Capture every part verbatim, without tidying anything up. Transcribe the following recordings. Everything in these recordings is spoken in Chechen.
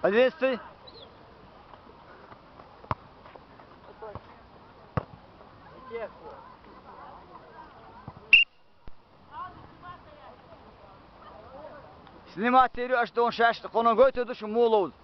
Одиннадцатый. Снимать йире, аш дон шаш, къоногой ту душ мулуд.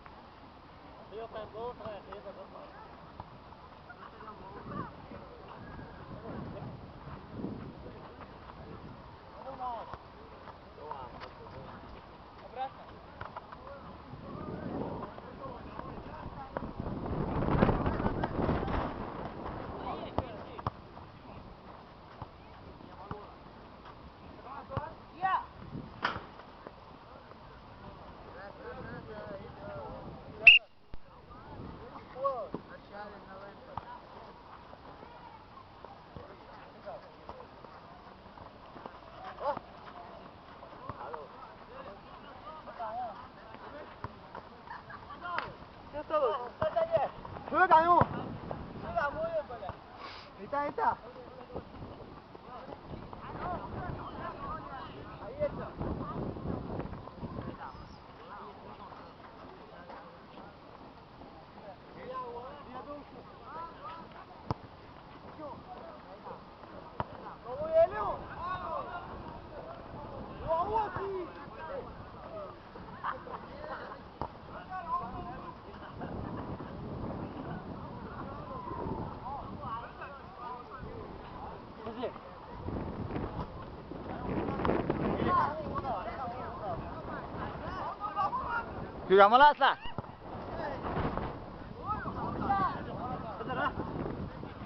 Куьгамаласа.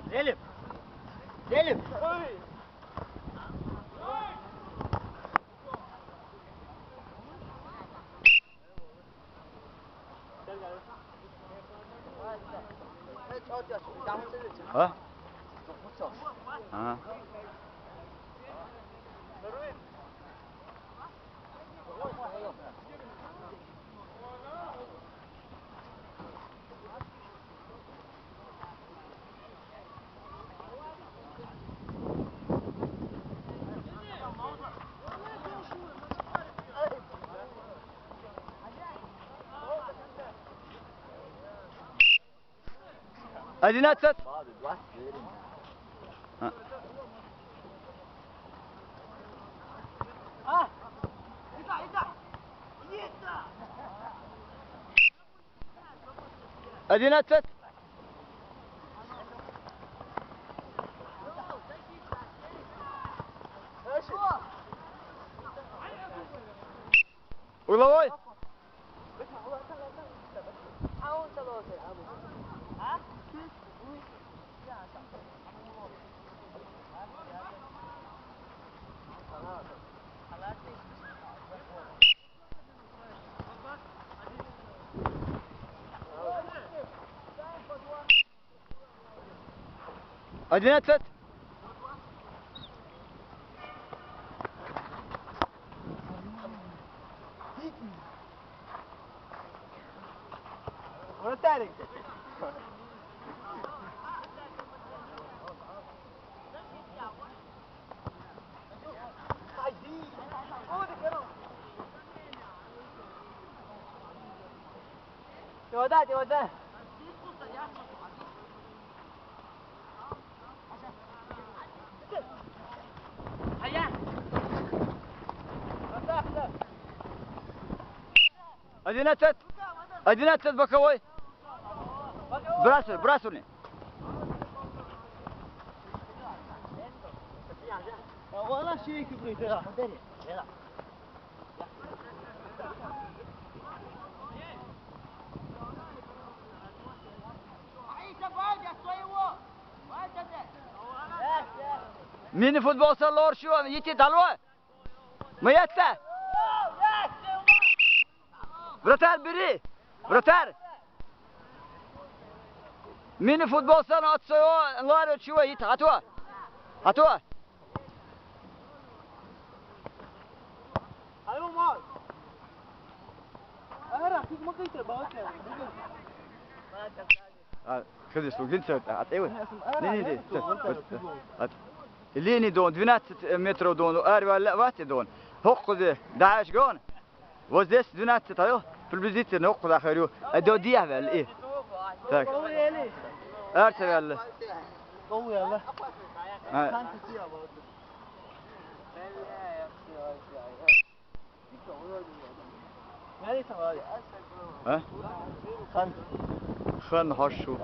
Зелим. Зелим. А? А. Одиннадцать. А. Одиннадцать. Угловой. Одиннадцать. Вратарик. Его дай, его дай. Одиннадцать. Одиннадцать боковой. Бросай, бросай. Вон шейки прыгает. Мини-футбол сан лоруш ю, йитий, дӀало! Ма етта! Вратарь, бери! Вратарь! Мини-футбол сан оццо лоруш ю, йита, хьато! Хьато! А, хезиш, лугин цо, а, тӀе вай? Не, не, не, цо, а, линия дон, двенадцать метров дон, ар валла вати дон. ХӀокхузе, дӀаш гон. Вот здесь двенадцать, а, приблизительно хӀокхуза хэр ю. А до дия вал, и. Так. Ар ца валла. А. А? Хан хьош шу.